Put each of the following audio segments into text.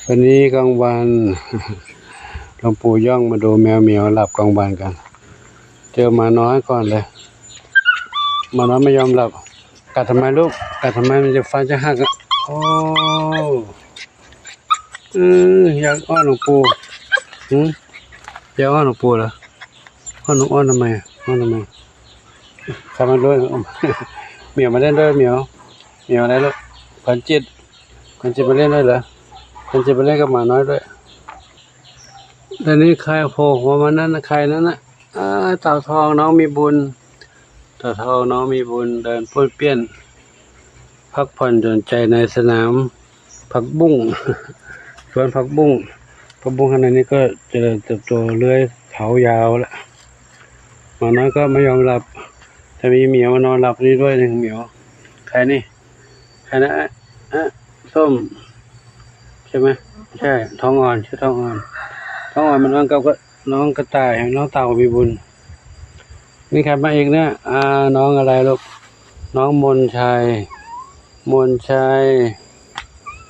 ວັນນີ້ກາງວັນ ຫຼວງປູ່ຍ່ອງມາດູແມວໝຽວຫຼັບກາງວັນກັນ ເຈີໝານ້ອຍກ່ອນເລີຍ ໝານ້ອຍບໍ່ຍອມຫຼັບ ກັດທຳໄມລູກ ກັດທຳໄມ ມັນຈະຟັນຈະຫັກອະ ໂອ້ ອື ຢາກອ້ອນຫຼວງປູ່ ຫື ຢາກອ້ອນຫຼວງປູ່ເລີຍ ອ້ອນ ອ້ອນທຳໄມ ອ້ອນທຳໄມ ເຂົ້າມາດ້ວຍ ໝຽວມາເລ່ນດ້ວຍ ໝຽວ ໝຽວໄດ້ລູກ ຂວັນຈິດ ຂວັນຈິດມາເລ່ນດ້ວຍເລີຍ ຂວັນຈິດມາເລ່ນກັບໝານ້ອຍດ້ວຍ ແຕ່ນີ້ໄຂ່ໂຜກປະມານນັ້ນນະ ໄຂ່ນັ້ນນະ ອາ ເຕົາທອງນ້ອງມີບຸນ ເຕົາທອງນ້ອງມີບຸນ ເດີນປ້ວນປ້ຽນ ພັກຜ່ອນຢ່ອນໃຈໃນສະໜາມຜັກບຸ້ງ ສວນຜັກບຸ້ງ ຜັກບຸ້ງຂະໜາດນີ້ກໍຈະເລີນເຕີບໂຕເລື່ອຍ ເຖົ້າຍາວລະ ໝານ້ອຍກໍບໍ່ຍອມຫຼັບ ຈະມີໝຽວມານອນຫຼັບຢູ່ດ້ວຍ ໝຽວ ໃຄນີ້ ໃຄນະ ອະ ອະ ສົ້ມ ໃຊ່ໄໝ? ໃຊ່ ທອງອ່ອນ ຊື່ທອງອ່ອນ ທອງອ່ອນມັນນອນກັບ ນ້ອງກະຕ່າຍ ນ້ອງເຕົ່າມີບຸນ ນີ້ໃຄມາອີກເນຍ ອາ ນ້ອງອະໄລລູກ ນ້ອງມົນໄຊ ມົນໄຊ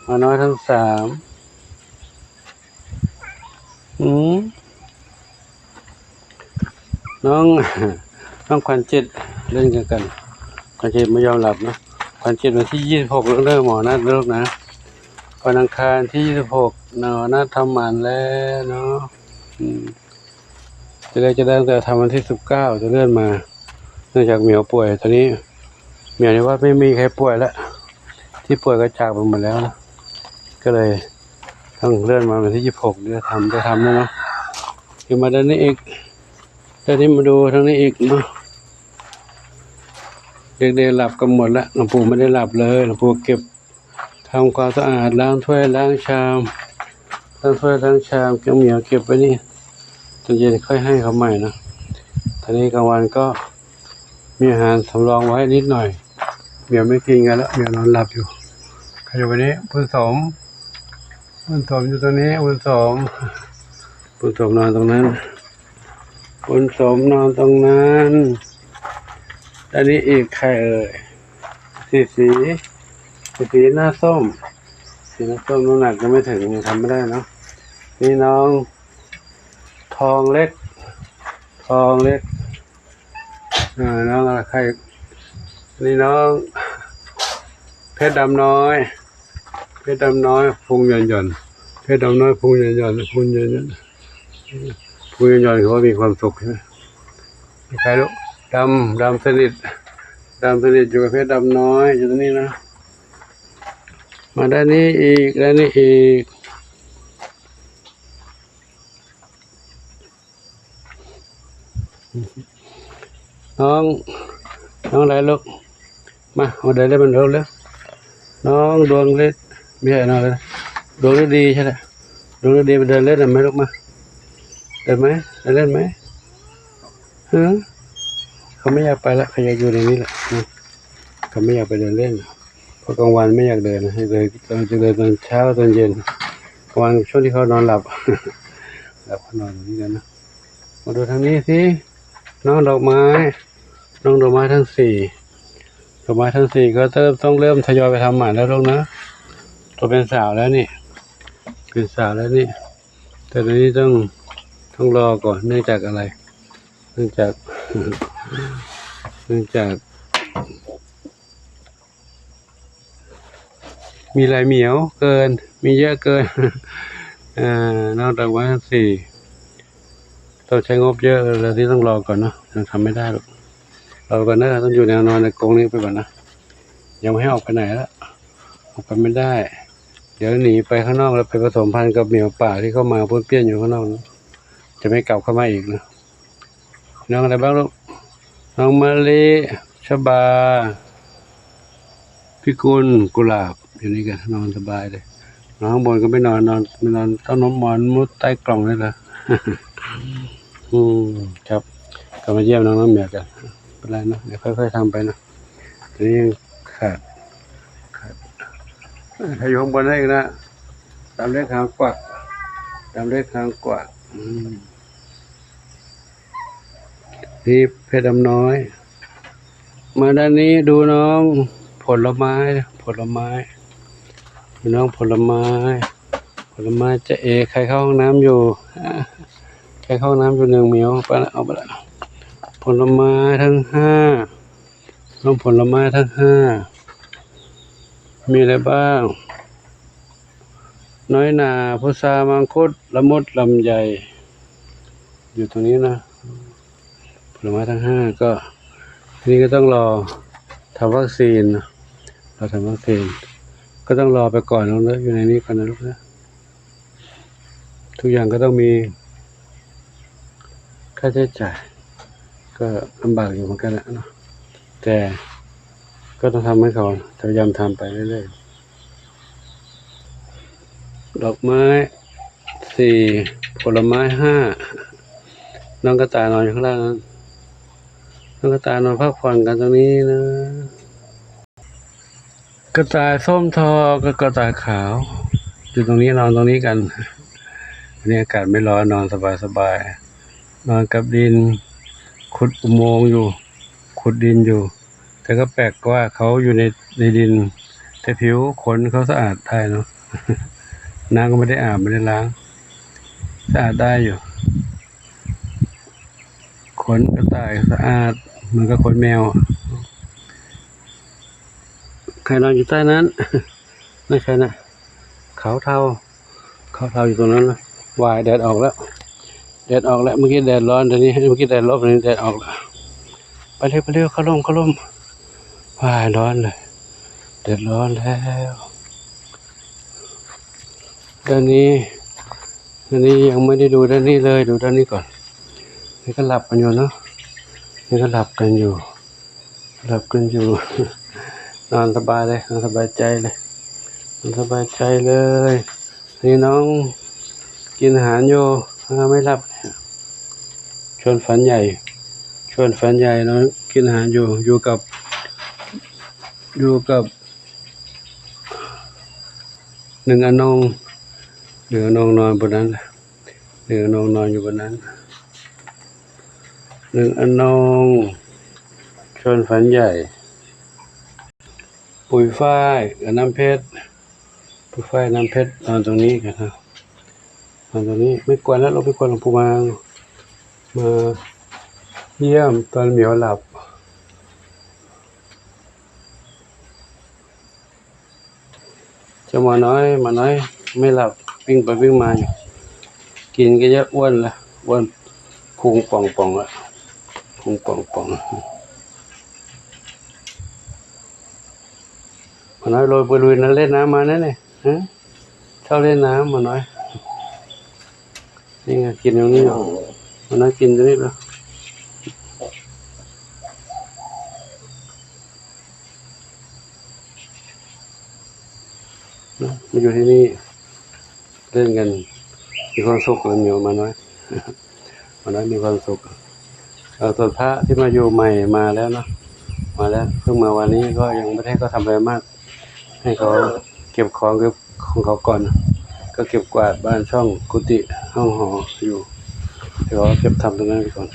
ໝານ້ອຍທັງສາມ ອືມ ນ້ອງ ນ້ອງຂວັນຈິດ ເລ່ນກັນກັນ ຂວັນຈິດບໍ່ຍອມຫຼັບເນາະ ຂວັນຈິດວັນທີຊາວຫົກເດີ ໝໍນັດເດີລູກນະ ວັນອັງຄານທີຊາວຫົກ ໝໍນັດທຳໝັນແລ້ວເນາະ ອືມ ຈະໄດ້ ຈະໄດ້ຕັ້ງແຕ່ທຳວັນທີຊາວເກົ້າ ຈະເລື່ອນມາ ເນື່ອງຈາກໝຽວປ່ວຍ ຕອນນີ້ໝຽວໃນວັດໄມ່ມີໃຄປ່ວຍລະ ທີ່ປ່ວຍກໍຈາກໄປໝົດແລ້ວນະ ກໍເລີຍຕ້ອງເລື່ອນມາວັນທີຊາວຫົກ ໄດ້ທຳ ໄດ້ທຳແລ້ວເນາະ ຂຶ້ນມາດ້ານນີ້ອີກ ຕອນນີ້ມາດູທາງນີ້ອີກເນາະ ເດັກໆຫຼັບກັນໝົດລະ ຫຼວງປູ່ບໍ່ໄດ້ຫຼັບເລີຍ ຫຼວງປູ່ເກັບ ທຳຄວາມສະອາດ ລ້າງຖ້ວຍລ້າງຊາມ ລ້າງຖ້ວຍລ້າງຊາມ ເກັບໝຽວເກັບໄວ້ນີ້ ຕອນເຢັນຄ່ອຍໃຫ້ເຂົາໃໝ່ເນາະ ຕອນນີ້ກາງວັນກໍມີອາຫານສຳລອງໄວ້ນິດໜ້ອຍ ໝຽວໄມ່ກິນກັນລະ ໝຽວນອນຫຼັບຢູ່ ໃຄຢູ່ວັນນີ້ ບຸນສົມ ບຸນສົມຢູ່ຕົງນີ້ ບຸນສົມ ບຸນສົມນອນຕົງນັ້ນ ບຸນສົມນອນຕົງນັ້ນ ອັນນີ້ອີກໃຄເອີຍ ສີ ສີ ສີໜ້າສົ້ມ ສີໜ້າສົ້ມ ນ້ຳໜັກຍັງໄມ່ເຖິງ ຍັງທຳບໍ່ໄດ້ເນາະ ນີ້ນ້ອງທອງເລັກ ທອງເລັກ ເອີ ນ້ອງອະໄລ ນີ້ນ້ອງເພັດດຳນ້ອຍ ເພັດດຳນ້ອຍ ພຸງຢ່ອນໆ ເພັດດຳນ້ອຍ ພຸງຢ່ອນໆ ພຸງຢ່ອນໆ ພຸງຢ່ອນໆ ຄືວ່າມີຄວາມສຸກໃຊ່ໄໝ? ໃຄລູກ ດຳ ດຳສະໜິດ ດຳສະໜິດ ຢູ່ກັບເພັດດຳນ້ອຍ ຢູ່ຕົງນີ້ນະ ມາດ້ານນີ້ອີກ ດ້ານນີ້ອີກ ນ້ອງ ນ້ອງໃດລູກ ມາ ມາເດີນຫຼິ້ນນຳລູກເລັວ ນ້ອງດວງເລັດ ມີໃຜນ້ອງເລີຍ ດວງເລັດດີໃຊ່ລະ ດວງເລັດດີ ມາເດີນຫຼິ້ນນຳແມ່ລູກ ມາ ເດີນໄໝ ເດີນຫຼິ້ນໄໝ ຮະ ເຂົາບໍ່ຢາກໄປລະ ເຂົາຢາກຢູ່ໃນນີ້ລະ ເຂົາບໍ່ຢາກໄປເດີນຫຼິ້ນ ເພາະກາງວັນບໍ່ຢາກເດີນ ໃຫ້ເດີນ ຕ້ອງຈະເດີນຕອນເຊົ້າຕອນເຢັນ ກາງວັນຊ່ວງທີ່ເຂົານອນຫຼັບ ແລ້ວກໍນອນຢູ່ນີ້ກັນເນາະ ມາດູທາງນີ້ຊິ ນ້ອງດອກໄມ້ ນ້ອງດອກໄມ້ທັງສີ່ ດອກໄມ້ທັງສີ່ກໍເລີ່ມ ຕ້ອງເລີ່ມທະຍອຍໄປທຳໝັນແລ້ວລູກນະ ໂຕເປັນສາວແລ້ວນີ້ ເປັນສາວແລ້ວນີ້ ແຕ່ດຽວນີ້ຕ້ອງ ຕ້ອງລໍກ່ອນ ເນື່ອງຈາກອະໄລ ເນື່ອງຈາກ ເນື່ອງຈາກ ມີຫຼາຍໝຽວເກີນ ມີເຍອະເກີນ ເອີ ນ້ອງດອກໄມ້ທັງສີ່ ຕ້ອງໃຊ້ງົບເຍອະ ແລ້ວທີ່ຕ້ອງລໍກ່ອນເນາະ ຍັງທຳໄມ່ໄດ້ດອກ ລໍກ່ອນເດີ ຕ້ອງຢູ່ແນວນອນໃນກົງນີ້ໄປກ່ອນນະ ຍັງບໍ່ໃຫ້ອອກໄປໄຫນລະ ອອກໄປໄມ່ໄດ້ ດຽວໜີໄປຂ້າງນອກແລ້ວໄປປະສົມພັນກັບໝຽວປ່າທີ່ເຂົ້າມາປ້ວນປ້ຽນຢູ່ຂ້າງນອກ ຈະໄມ່ກັບເຂົ້າມາອີກນະ ນ້ອງອະໄລບ້າງລູກ ນ້ອງມະລິ ຊະບາ ພິກຸນ ກຸຫຼາບ ຢູ່ນີ້ກໍນອນສະບາຍເດ້ ນອນຂ້າງບົນກໍໄປນອນ ນອນ ໄປນອນເຕົ້າໜອນໝອນມຸດໃຕ້ກ່ອງນີ້ລະ ອືມ ຄັບ ກໍມາຢ້ຽມນ້ອງ ນ້ອງແມວກັນ ເປັນໄລເນາະ ດຽວຄ່ອຍໆທຳໄປເນາະ ຕອນນີ້ຍັງຂາດ ຂາດ ເອີ ຖ້າຢູ່ຂ້າງບົນນັ້ນອີກນະ ດຳເລັກຫາງກວັກ ດຳເລັກຫາງກວັກ ອືມ ນີ້ເພັດດຳນ້ອຍ ມາດ້ານນີ້ ດູນ້ອງຜົນລະໄມ້ ຜົນລະໄມ້ ດູນ້ອງຜົນລະໄມ້ ຜົນລະໄມ້ ຈາເອ ໃຄ່ເຂົ້າຫ້ອງນ້ຳຢູ່ ໃຄ່ເຂົ້າຫ້ອງນ້ຳຢູ່ ໜຶ່ງໝຽວ ໄປລະ ເອົາໄປລະ. ຜົນລະໄມ້ທັງຫ້າ ລວມຜົນລະໄມ້ທັງຫ້າ ມີອະໄລບ້າງ? ນ້ອຍໜາ, ພຸດຊາ, ມັງຄຸດ, ລະມຸດ, ລຳໄຍ ຢູ່ຕົງນີ້ນະ. ຜົນລະໄມ້ທັງຫ້າ ກໍ ທີນີ້ກໍຕ້ອງລໍທຳວັກຊີນເນາະ ລໍທຳວັກຊີນ ກໍຕ້ອງລໍໄປກ່ອນເນາະ ຢູ່ໃນນີ້ກ່ອນນະລູກເນາະ. ທຸກຢ່າງກໍຕ້ອງມີຄ່າໃຊ້ຈ່າຍ ກໍລຳບາກຢູ່ເໝືອນກັນແຫຼະເນາະ ແຕ່ກໍຕ້ອງທຳໃຫ້ເຂົາ ພະຍາຍາມທຳໄປເລື້ອຍໆ. ດອກໄມ້ສີ່ ຜົນລະໄມ້ຫ້າ ນ້ອງກະຕ່າຍນອນຢູ່ຂ້າງລ່າງນັ້ນ ນ້ອງກະຕ່າຍນອນພັກຜ່ອນກັນຕົງນີ້ນະ. ກະຕ່າຍສົ້ມທອງກັບກະຕ່າຍຂາວ ຢູ່ຕົງນີ້ ນອນຕົງນີ້ກັນ. ອັນນີ້ອາກາດໄມ່ຮ້ອນ ນອນສະບາຍໆ ນອນກັບດິນ ຂຸດອຸໂມງຢູ່ ຂຸດດິນຢູ່. ແຕ່ກໍແປກວ່າເຂົາຢູ່ໃນ ໃນດິນ ແຕ່ຜິວຂົນເຂົາສະອາດໄດ້ເນາະ ນ້ຳກໍໄມ່ໄດ້ອາບ ໄມ່ໄດ້ລ້າງ ສະອາດໄດ້ຢູ່. ຂົນກະຕ່າຍສະອາດເໝືອນກັບຂົນແມວ. ໃຄນອນຢູ່ໃຕ້ນັ້ນ ນັ້ນໃຄນະ ຂາວເທົາ ຂາວເທົາຢູ່ຕົງນັ້ນນະ. ຫວາຍ ແດດອອກແລ້ວ ແດດອອກແລ້ວ. ເມື່ອກີ້ແດດຮ້ອນ ດຽວນີ້ ເມື່ອກີ້ແດດລົບ ດຽວນີ້ແດດອອກແລ້ວ. ໄປເລັວ ໄປເລັວ ເຂົ້າລົມ ເຂົ້າລົມ. ຫວາຍ ຮ້ອນເລີຍ ແດດຮ້ອນແລ້ວ. ດ້ານນີ້ ດ້ານນີ້ຍັງໄມ່ໄດ້ດູດ້ານນີ້ເລີຍ ດູດ້ານນີ້ກ່ອນ. ນີ້ກໍຫຼັບກັນຢູ່ເນາະ ນີ້ກໍຫຼັບກັນຢູ່ ຫຼັບກັນຢູ່ ນອນສະບາຍເລີຍ ນອນສະບາຍໃຈເລີຍ ນອນສະບາຍໃຈເລີຍ. ນີ້ນ້ອງກິນອາຫານຢູ່ ນອນໄມ່ຫຼັບ ຊວນຝັນໃຫຍ່ ຊວນຝັນໃຫຍ່ ນອນກິນອາຫານຢູ່ ຢູ່ກັບ ຢູ່ກັບໜຶ່ງອານົງ ໜຶ່ງອານົງນອນບົນນັ້ນ ໜຶ່ງອານົງນອນຢູ່ບົນນັ້ນ ໜຶ່ງອານົງ ຊວນຝັນໃຫຍ່. ປຸຍຝ້າຍກັບນ້ຳເພັດ ປຸຍຝ້າຍ ນ້ຳເພັດ ນອນຕົງນີ້ກັນເນາະ ນອນຕົງນີ້. ໄມ່ກວນແລ້ວ ລົງໄປກວນ ຫຼວງປູ່ມາ ມາຢ້ຽມຕອນໝຽວຫຼັບ. ເຈົ້າໝານ້ອຍ ໝານ້ອຍໄມ່ຫຼັບ ວິ່ງໄປວິ່ງມາຢູ່ ກິນກໍຢາກອ້ວນລະ ອ້ວນ ພຸງປ່ອງໆລະ ພຸງປ່ອງໆ. ໝານ້ອຍ ໂລຍໄປລຸຍນະ ເຫຼັ້ນນ້ຳມາແນ່ນີ້ ຮະ ເຊົາເຫຼັ້ນນ້ຳ ໝານ້ອຍ. ນີ້ໄງ ກິນຢູ່ນີ້ ມັນໄດ້ກິນຢູ່ນີ້ລະ ມາຢູ່ທີ່ນີ້ ເຫຼັ້ນກັນ ມີຄວາມສຸກ ແລ້ວມີໝານ້ອຍ ໝານ້ອຍມີຄວາມສຸກ. ເອີ ສ່ວນພະທີ່ມາຢູ່ໃໝ່ມາແລ້ວເນາະ ມາແລ້ວ ເພິ່ງມາວານນີ້ ກໍຍັງບໍ່ໄດ້ ກໍທຳອະໄລມາກ ໃຫ້ເຂົາເກັບຂອງ ເກັບຂອງເຂົາກ່ອນ ກໍເກັບກວາດບ້ານຊ່ອງ ກຸຕິ ຫ້ອງຫໍຢູ່ ໃຫ້ເຂົາເກັບທຳຕົງນັ້ນໄປກ່ອນ.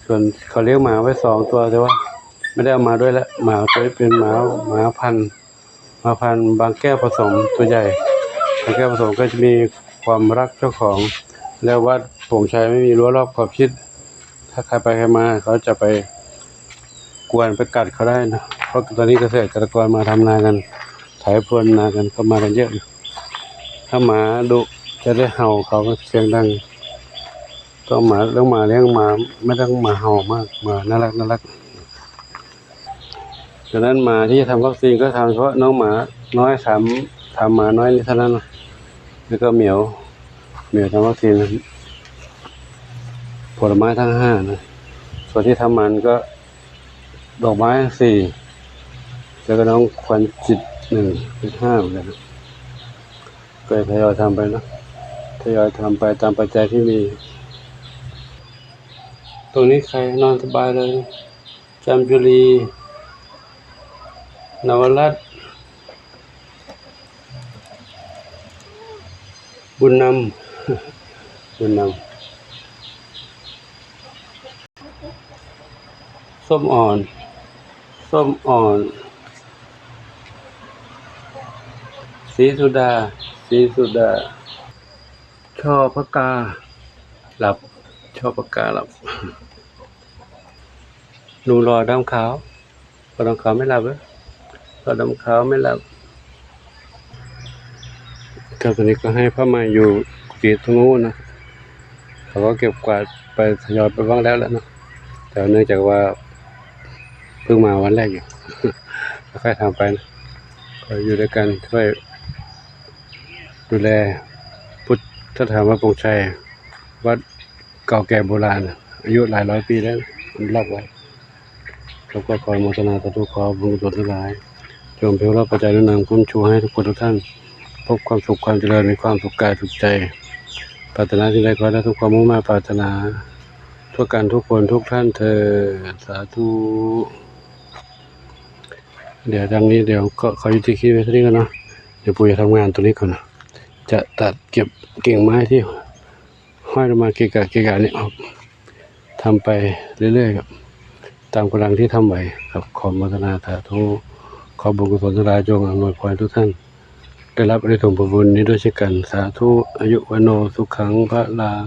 ສ່ວນເຂົາລ້ຽງໝາໄວ້ສອງຕົວ ແຕ່ວ່າໄມ່ໄດ້ເອົາມາດ້ວຍລະ ໝາຕົວນີ້ເປັນໝາ ໝາພັນ ໝາພັນບາງແກ້ວປະສົມ ຕົວໃຫຍ່ ບາງແກ້ວປະສົມ ກໍຈະມີຄວາມຮັກເຈົ້າຂອງ ແລະ ວັດໂປ່ງໄຊໄມ່ມີຮົ້ວລອບຂອບຊິດ ຖ້າໃຄໄປໃຄມາ ເຂົາຈະໄປກວນໄປກັດເຂົາໄດ້ນະ. ເພາະຕອນນີ້ກະເສດກະຕະກອນມາທຳນາກັນ ໄຖພວນນາກັນ ກໍມາກັນເຍອະຢູ່. ຖ້າໝາດຸຈະໄດ້ເຫົ່າ ເຂົາສຽງດັງ ຕ້ອງໝາ ເລື່ອງໝາລ້ຽງໝາ ໄມ່ຕ້ອງໝາເຫົ່າມາກ ໝາໜ້າຮັກ ໜ້າຮັກ. ສະນັ້ນໝາທີ່ຈະທຳວັກຊີນກໍທຳສະເພາະນ້ອງໝານ້ອຍ ສາມ ສາມໝານ້ອຍນີ້ເທົ່ານັ້ນນະ ແລ້ວກໍໝຽວ ໝຽວທຳວັກຊີນ ຜົນລະໄມ້ທັງຫ້ານະ. ສ່ວນທີ່ທຳໝັນກໍດອກໄມ້ສີ່ ແລ້ວກໍນ້ອງຄວັນຈິດໜຶ່ງ ເປັນຫ້າເໝືອນກັນນະ. ກໍທະຍອຍທຳໄປເນາະ ທະຍອຍທຳໄປຕາມປັດໄຈທີ່ມີ. ຕົງນີ້ໃຄນອນສະບາຍເລີຍ. ຈາມຈຸລີ ນະວະລັດ ບຸນນຳ ບຸນນຳ ສົ້ມອ່ອນ ສົ້ມອ່ອນ. ສີສຸດາ ສີສຸດາ ຊ່ອປະກາ ຫຼັບ ຊ່ອປະກາຫຼັບ ໜູຫຼໍ່ດຳຂາວ ພໍ່ດຳຂາວໄມ່ຫຼັບເອີຍ ພໍ່ດຳຂາວໄມ່ຫຼັບ. ກໍຕອນນີ້ກໍໃຫ້ຜ້າໃໝ່ຢູ່ກຸຕິຕົງໂນ້ນນະ ເຂົາກໍເກັບກວາດໄປ ທະຍອຍໄປວາງແລ້ວແຫຼະເນາະ ແຕ່ເນື່ອງຈາກວ່າເພິ່ງມາວັນແລກຢູ່ ຄ່ອຍໆທຳໄປນະ ກໍຢູ່ດ້ວຍກັນ ຊ່ວຍດູແລພຸດທະຖາວະປົງໄຊ ວັດເກົ່າແກ່ໂບລານ ອາຍຸຫຼາຍຮ້ອຍປີແລ້ວ ອະນຸລັກໄວ້. ຂ້າພະເຈົ້າຂໍອະນຸໂມທະນາສາທຸ ຂໍບຸນກຸສົນທັງຫຼາຍ ຈົ່ງເປັນລາພປັດໄຈໜູນນຳຄ້ຳຊູໃຫ້ທຸກຄົນທຸກທ່ານ ພົບຄວາມສຸກຄວາມຈະເລີນ ມີຄວາມສຸກກາຍສຸກໃຈ ປາດຖະໜາສິ່ງໃດຂໍໃຫ້ໄດ້ສົມຄວາມມຸ່ງມາດປາດຖະໜາ ທຸກທ່ານທຸກຄົນທຸກທ່ານເທີ້ນ ສາທຸ. ດຽວທາງນີ້ ດຽວຂໍ ຂໍຍຸຕິຄລິບໄວ້ເທົ່ານີ້ກ່ອນເນາະ ດຽວປູຈະທຳງານຕົງນີ້ກ່ອນເນາະ ຈະຕັດເກັບກິ່ງໄມ້ທີ່ຫ້ອຍລົງມາເກະກະເກະກະນີ້ອອກ ທຳໄປເລື້ອຍໆ ຕາມກຳລັງທີ່ທຳໄຫວ. ຂໍອະນຸໂມທະນາສາທຸ ຂໍບຸນກຸສົນທັງຫຼາຍຈົ່ງອຳນວຍພອນໃຫ້ທຸກທ່ານໄດ້ຮັບອານິສົງຜົນບຸນນີ້ດ້ວຍເຊັ່ນກັນ ສາທຸ ອາຍຸວັນໂນສຸຂັງພະລັງ.